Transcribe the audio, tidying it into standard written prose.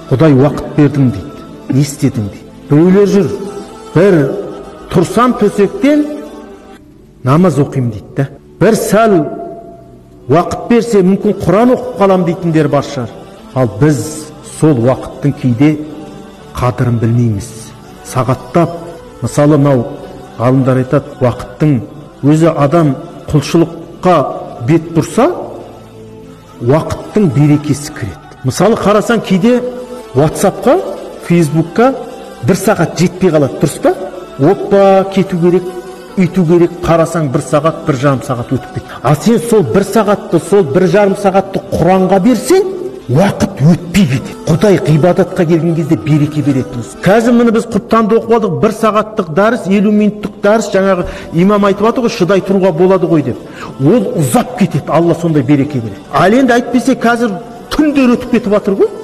Құдай уақыт бердің дейді, не істедің дейді. Біреулер жүр, бір тұрсам төсектен намаз оқимын дейді да. Бір сәл уақыт берсе, мүмкін Құран оқып қалам дейтіндер бар шығар. Ал біз сол уақыттың кейде қадірін білмейміз. Сағаттап, мысалы, мынау ғалымдар айтады, уақыттың өзі адам құлшылыққа бет бұрса, уақыттың берекесі кіреді. Мысалы, қарасаң, кейде WhatsAppқа, Facebookқа бір сағат жетпей қалады, дұрыс па? Оппа, кету керек, үйту керек, қарасаң бір сағат, 1,5 сағат өтіп кетті. Ал сен сол бір сағатты, сол 1,5 сағатты Құранға берсең, уақыт өтпей кетеді. Құдай ғибадатқа келген кезде береке беретін. Қазір міне біз құптанды оқып алдық, бір сағаттық дәріс, 50 минуттық дәріс, жаңағы имам айтып жатыр ғой, шыдай тұруға болады ғой деп. Ол ұзап кетеді, Алла сондай береке береді. Ал енді әйтпесе қазір түндер өтіп кетіп жатыр ғой.